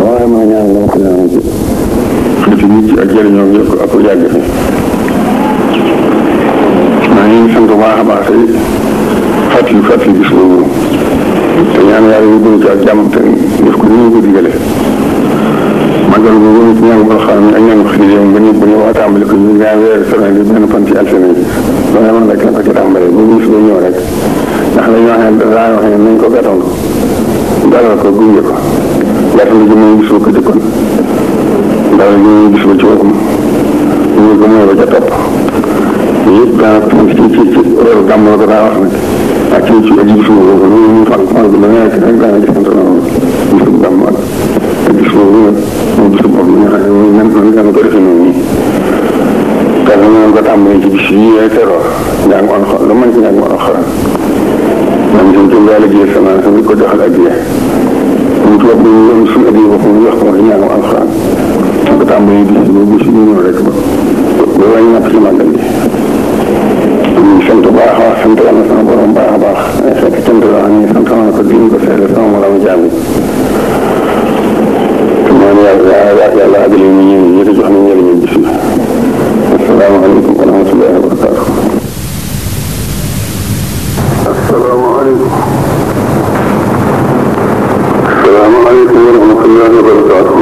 waaye ma ñaan dama ko ñaan ci ci nit ci ak jëriñoo yëpp ak yàgg fi maa ngi sant bu baax a baax tey fàttali bis boobu te ñaan yàlla yu bëgg ci ak jàmm te def ko ni ñu ko digale magal boobu nit ñaan boo xam ne ak ñaan xëy yow ba ñëpp ñu waa tàmbali ko ñu ñaan weer semaine bi benn fan ci altine yi loolu man rek la ko ci tàmbali bu bis ba ñëw rek ndax dañoo wax ne daa wax ne nañ ko gàttandu dalal ko gunge ko gàttandu ji mooy bis ba ko jëkkoon dalal ji mooy bis ba ci boppam gunge ko mooy ba ca topp yëpp daanaka ci weeru gàmm la ko daa wax nag ak ci ak bis boobu loolu ñu fan fan bi da nekk rek daanaka sant na bisu gàmm ak bis boobu nag moom bisu bopp bi nga xam ne moom nan nan ko defee noonu nii te ñu ko tàmbalee ci bis yi teroo njàng alxuraan lu mën ci njàng alxuraan man suñ ci yàlla jiyee sama sama ko joxal ak jiyee ñu tubaab bi ñu doon suñu addiya bopp ñu wax ko ci njàng alxuraan ñu ko tàmbalee bis yi ñëw rek ba wàññi napp ci màggal gi ñu sant bu baax a baax sant yàlla sama borom baax a baax ay fekk cant yoo xam ne sant naa ko di ko seede sama moromu jaam yi te ñaan yàlla àggale ñu ñëw ñi ko jox na njëriñu bis bi asalaamaaleykum wa rahmatullahi wa barakatuh asalaamaaleykum asalaamaaleykum wa rahmatullahi wa barakatuh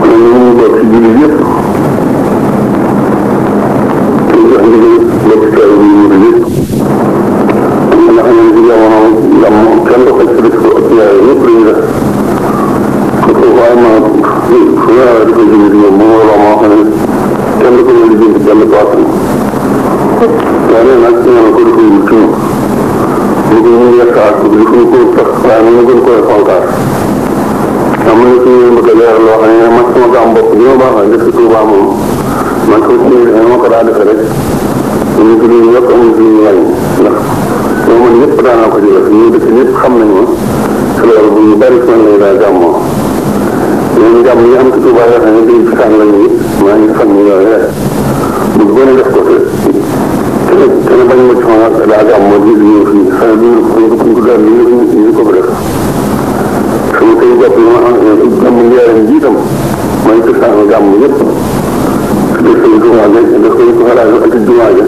kon ñu bokk ci jullit yëpp jox ndigal bokk ci ay ñu yëpp nga xam ne ci jamono gàmm kenn du xaj ci dëkk ak yaay yëpp lañu def ko waaye ma fu yàlla di ko jënd di yow moom la moo xam ne kenn du ko mën di jënd benn paasam waaye nag ñoo ko di ko yëngu ci ñu ko ñu yekkaat ko di ko sax waaye ñu gën koy fonkaat am na ci ñu bëgg a leer loo xam ne man sama gàmm bopp li ma baax a def ci Tuuba moom man ko ci ma ko daa defee rek ñu ko ñu yëpp amul ci ñu wàññi ndax moom man ñëpp daanaa ko ci def ñu dëkk ñëpp xam nañ ma ci loolu bu ñu bari man lay daa gàmmoo ñooñu gàmm yi am ci Tuuba yoo xam ne dañ ci sànn lañu it maa ngi fan ñu yooyu rek bu gën a def ko te bañ ma ci ma daa gàmmoo di ñëw fii xëy buñ ko daal ñu ko def sama tey bopp yi ma am gàmm njëriñ jiitam maa ngi ci sànn gàmm yëpp def ko jumaa ja def ko xalaat ak jumaa ja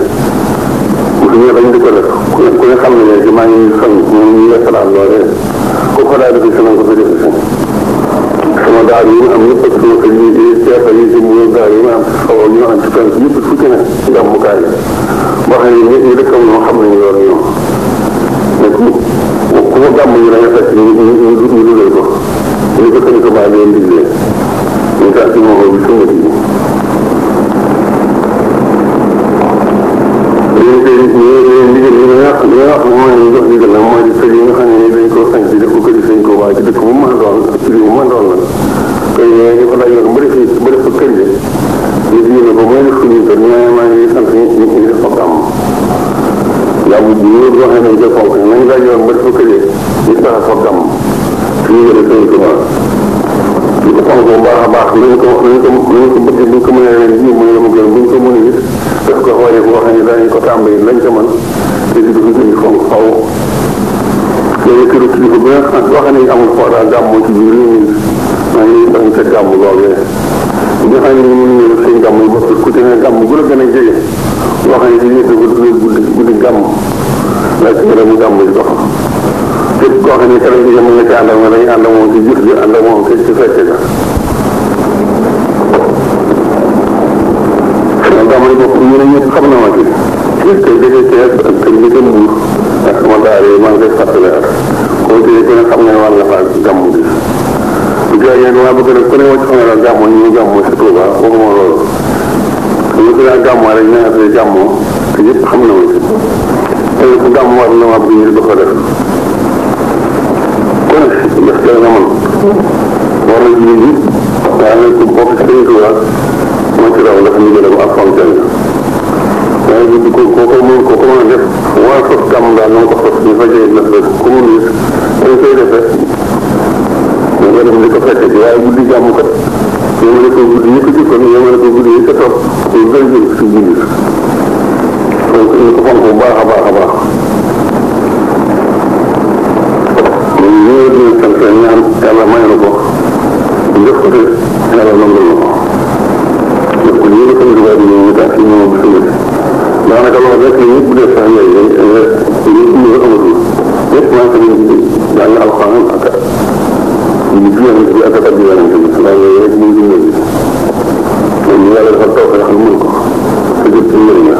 bu ñu bañ di ko def ku ne xam ne léegi maa ngi sonn moom ñu ngi xalaat loolee ku ko daal di sama ko fi def sama daal yi ma am yëpp ak sama kër yi ceeb yi ci mu daal yi ma am xaw ñu am ci kan yëpp fu ci ne gàmmukaay la boo xam ne ñu dëkkam ñoom xam nañu loolu ñoom mais ku ma gàmm ñu la nga fekk ñu dugal ko ñu ko tënk baa leen diglee ñu tax ci moo ko bi sunna bi li nga wax mooy ñu jox ndigal nag mooy di kër yi nga xam ne dañ koo sañ ci def ko kër yi sañ ko waaye ci dëkk bu mën a doon ci bu mën a doon la kër yi ñu ko dajale ba def ko kër yi ñu diine ko mooy def ko ñu kër ñu maa ngi sant ñu def ko gàmm gàmm bu ñu boo xam ne dañ koy fonk nañ dajale ba def ko kër yi ñu fexe ko gàmm suñu yëre sañ ko baax ñu ko fonk bu baax a baax nañ ko bëgg buñ ko mënee ren ji mooy la mu gën buñ ko mënee it def ko xoolee boo xam ne danañ ko tàmbali lañ ca mën te di ko gën fonk xaw léegi kër kilifa bi nga xam ne amul foo daal gàmmoo ci biir réew mi maa ngi bañ ca gàmm googee ñi nga xam ne ñu mën ñu def seen gàmm yi bopp ku ci ne gàmm gu la gën a jege boo xam ne si ñett guddi gàmm laaj ci mu gàmm ci dox képp koo xam ne keroog ci mën nga ci ànd ak moom dañuy ànd ak moom ci jëf ji ànd ak moom ci fecce ga sama gàmm yi bopp ñu ne ñëpp xam na ma ci kër jóge Thiès ak kër gi gën Mbuur ak sama daara yi maa ngi koy fàttali ak koo tee ku ne xam ne war nga faa gàmm bi bu jaagee damaa bëgg nag ku ne wacc xam ne la gàmmoo ñu gàmmoo si Touba waxuma loolu ñu ko daa gàmmoo rek ñu ne gàmmoo te ñëpp xam na ma ci te ku gàmm war na ma bëgg ñu di ko def ku ne def la nga mën war na ji yi waaye nag ku bokk ci Sëriñ Touba moo ci raw dafa ñu gën a ak fonkel waaye bi ko mën a def waa sos gàmm daal na ko sos ñu fajee def rek ku mun it dañ koy defee nga dem di ko fekk ci waaye guddi gàmm kat yemale ko guddi yi ko jëkkoon yemale ko guddi yi ca topp pour gën jëm si jullit donc ñu ko fonk bu baax a baax a baax ñun ñëwee dina sant ñaan yàlla may na ko def ko de yàlla nangal na ko def ko lii dafa ñu di ñu tax si ñoom bi sëñ daanaka loolu rek la ñëpp def sax yooyu ñëpp ñu amatul ñëpp maa ngi leen jàng alxuraan ak ñu ci yonent bi ak ak yonent bi loolu rek ñu ngi dundal bi kon ñu yàlla dafa toog rek mën ko te jëpp ci njëriñ la